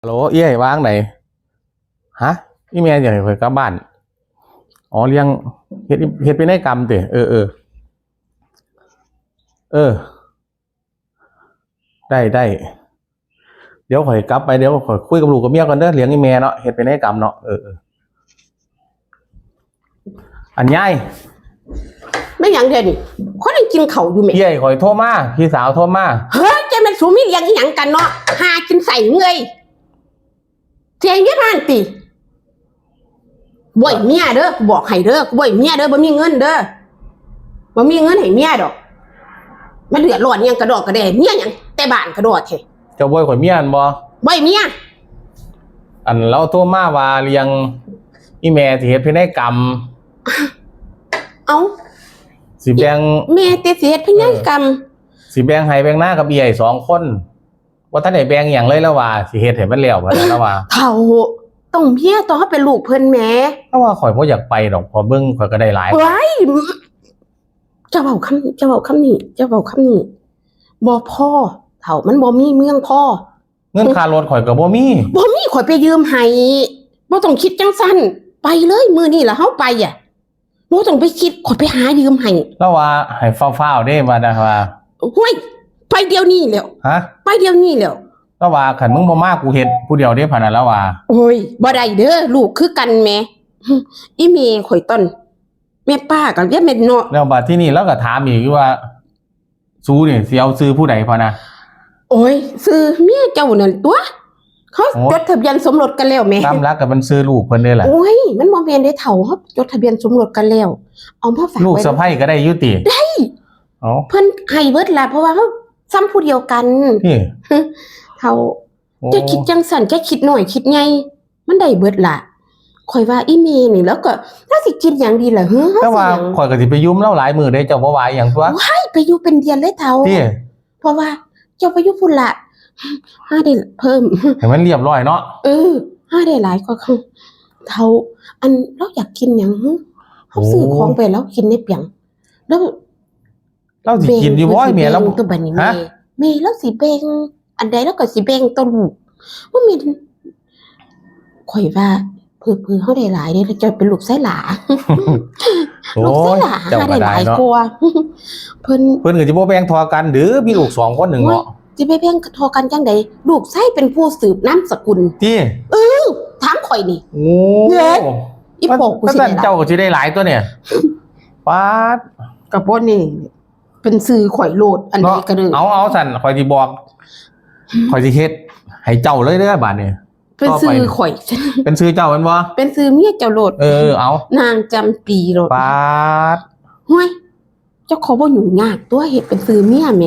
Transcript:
ຮັລໂຫຼ ເອື້ອຍວ່າຈັ່ງໃດ? ຮະ? ອີແມ່ຢາກໃຫ້ຂ້ອຍກັບບ້ານ. ອໍ ລ້ຽງ ເຮັດ ເຮັດພິໄນກຳຕິ? ເອີ ເອີ ເອີ ໄດ້ ໄດ້ ດຽວຂ້ອຍກັບໄປ ດຽວຂ້ອຍຄຸຍກັບລູກກັບເມຍກ່ອນເດີ ລ້ຽງອີແມ່ເນາະ ເຮັດພິໄນກຳເນາະ. ເອີ ເອີ ອັນຍາຍ ແມ່ນຫຍັງເດນີ້? ຂ້ອຍນັ່ງກິນເຂົ້າຢູ່ແໝ່. ເອື້ອຍຂ້ອຍໂທມາ ພີ່ສາວໂທມາ. ເຮີ້ຍ ຈັກແມ່ນສູມີເລື່ອງອີຫຍັງກັນເນາະ ຫາກິນໃສ່ເມື່ອຍ. ສຽງຢູ່ຫັ້ນຕິ? ບໍ່ໃຫ້ເມຍເດີ ກູບອກໃຫ້ເດີ ກູບໍ່ໃຫ້ເມຍເດີ ບໍ່ມີເງິນເດີ ບໍ່ມີເງິນໃຫ້ເມຍດອກ. ມັນເດືອດຮ້ອນຫຍັງກະດອກກະແດ່ ເມຍຫຍັງແຕ່ບ້ານກະດອກແທ້. ເຈົ້າບໍ່ໃຫ້ຂ້ອຍເມຍຫັ້ນບໍ່? ບໍ່ໃຫ້ເມຍ. ອັນລາວໂທມາວ່າເລື່ອງອີແມ່ຊິເຮັດພິໄນກຳ. ເອົ້າ ຊິແບ່ງ ແມ່ຕິ ຊິເຮັດພິໄນກຳ ເອີ ຊິແບ່ງໄຮ່ແບ່ງນາກັບເອື້ອຍສອງຄົນ. ບໍ່ທັນໄດ້ແບ່ງຫຍັງເລີຍ ລາວວ່າຊິເຮັດໃຫ້ມັນແລ້ວ ລາວວ່າ. ເຖົ້າ ຕ້ອງເມຍ ຕ້ອງເຮົາເປັນລູກເພິ່ນແໝ່. ລາວວ່າຂ້ອຍບໍ່ຢາກໄປດອກ ເພາະເບິ່ງຂ້ອຍກໍໄດ້ຫຼາຍ. ເອີຍ ເຈົ້າເວົ້າຄຳນີ້ ເຈົ້າເວົ້າຄຳນີ້ ເຈົ້າເວົ້າຄຳນີ້ ບໍ່ພໍ ເຖົ້າ ມັນບໍ່ມີເມືອງພໍ. ເງິນຄ່າລົດຂ້ອຍກໍບໍ່ມີ ບໍ່ມີ ຂ້ອຍໄປຢືມໃຫ້. ບໍ່ຕ້ອງຄິດຈັ່ງຊັ້ນ ໄປເລີຍ ມື້ນີ້ລະເຮົາໄປອະ. ບໍ່ຕ້ອງໄປຄິດ ຂ້ອຍໄປຫາຢືມໃຫ້. ລາວວ່າໃຫ້ຟ້າວໆເດ້ ວ່ານະ ວ່າ. ໂອ້ຍ ໄປດຽວນີ້ແຫຼ້ວ. ຮະ? ໄປດຽວນີ້ແຫຼ້ວ. ລາວວ່າຄັນມຶງບໍ່ມາ ກູເຮັດຜູ້ດຽວເດ້ ພະນະ ລາວວ່າ. ໂອ້ຍ ບໍ່ໄດ້ເດີ ລູກຄືກັນແໝ່ ອີແມ່ຂ້ອຍຕອນ ແມ່ປ້າກໍຢ່າແມ່ນເນາະ. ແລ້ວບາດທີນີ້ລາວກໍຖາມອີກຢູ່ວ່າ ສູນີ້ຊິເອົາຊື່ຜູ້ໃດ ພະນະ? ໂອ້ຍ ຊື່ເມຍເຈົ້ານັ້ນຕົວະ ເຮົາ ໂອ້ ຈົດທະບຽນສົມລົດກັນແລ້ວແໝ່. ຕາມຫຼັກກໍແມ່ນຊື່ລູກເພິ່ນເດ້ລະ. ໂອ້ຍ ມັນບໍ່ແມ່ນເດ້ເຖົ້າ ເຮົາຈົດທະບຽນສົມລົດກັນແລ້ວ ເອົາມາຝາກ ລູກສະໃພ້ກໍໄດ້ຢູ່ຕິ? ໄດ້. ເອົ້າ ເພິ່ນໃຫ້ເບິດລະ ເພາະວ່າເຮົາຊ່ຳຜູ້ດຽວກັນ. ເອີ ເຖົ້າ ໂອ້ ຢ່າຄິດຈັ່ງຊັ້ນ ຢ່າຄິດນ້ອຍຄິດໃຫຍ່ ມັນໄດ້ເບິດລະ. ຂ້ອຍວ່າອີແມ່ນີ້ ລາວກໍ ລາວຊິກິນຫຍັງດີລະ? ເຮີ ແຕ່ວ່າຂ້ອຍກໍຊິໄປຢູ່ນຳລາວຫຼາຍມື້ເດ້ ເຈົ້າບໍ່ວ່າອີ່ຫຍັງຕົວະ? ໂອ້ຍ ໄປຢູ່ເປັນເດືອນເລີຍເຖົ້າ. ເພາະວ່າເຈົ້າໄປຢູ່ພຸ້ນລະ ຫາໄດ້ເພີ່ມ ໃຫ້ມັນລຽບຮ້ອຍເນາະ. ເອີ ຫາໄດ້ຫຼາຍກວ່າເຂົາ. ເຖົ້າ ອັນລາວຢາກກິນຫຍັງ? ເຮົາຊື້ຂອງໄປລາວກິນໄດ້ປຽງ ລາວ ລາວຊິກິນຢູ່ບໍ່ແມ່ລາວ? ແມ່ລາວຊິແບ່ງ ອັນໃດລາວກໍຊິແບ່ງຕໍ່ລູກ. ບໍ່ແມ່ນ ຂ້ອຍວ່າເຜີໆເຮົາໄດ້ຫຼາຍເດ້ ເຈົ້າເປັນລູກຊາຍຫຼ້າ. ໂອ້ຍ ລູກຊາຍຫຼ້າຫາໄດ້ຫຼາຍກວ່າ. ເພິ່ນ ເພິ່ນກໍຊິບໍ່ແບ່ງທໍ່ກັນເດີ ມີລູກສອງຄົນໜຶ່ງເນາະ. ໂອ້ຍ ຊິໄປແບ່ງທໍ່ກັນຈັ່ງໃດ? ລູກຊາຍເປັນຜູ້ສືບນາມສະກຸນຕິ? ເອີ ຖາມຂ້ອຍນີ້. ໂອ້ ອີ່ພໍ່ກູຊິໄດ້ຫຼາຍ ເຈົ້າກໍຊິໄດ້ຫຼາຍຕົວນີ້. ປາດ ກໍບໍ່ແນ່ ເປັນຊື່ຂ້ອຍໂລດ ອັນໃດກໍເດີ. ເອົາ ເອົາຊັ້ນ ຂ້ອຍຊິບອກ ຂ້ອຍຊິເຮັດໃຫ້ເຈົ້າເລີຍເດີບາດນີ້. ເປັນຊື່ຂ້ອຍ ເປັນຊື່ເຈົ້າແມ່ນບໍ່? ເປັນຊື່ເມຍເຈົ້າໂລດ. ເອີ ເອົາ ນາງຈຳປີໂລດ. ປາດ ຫ້ວຍ ເຈົ້າຂໍບໍ່ຫຍຸ້ງຍາກຕົວະ ເຮັດເປັນຊື່ເມຍແມ.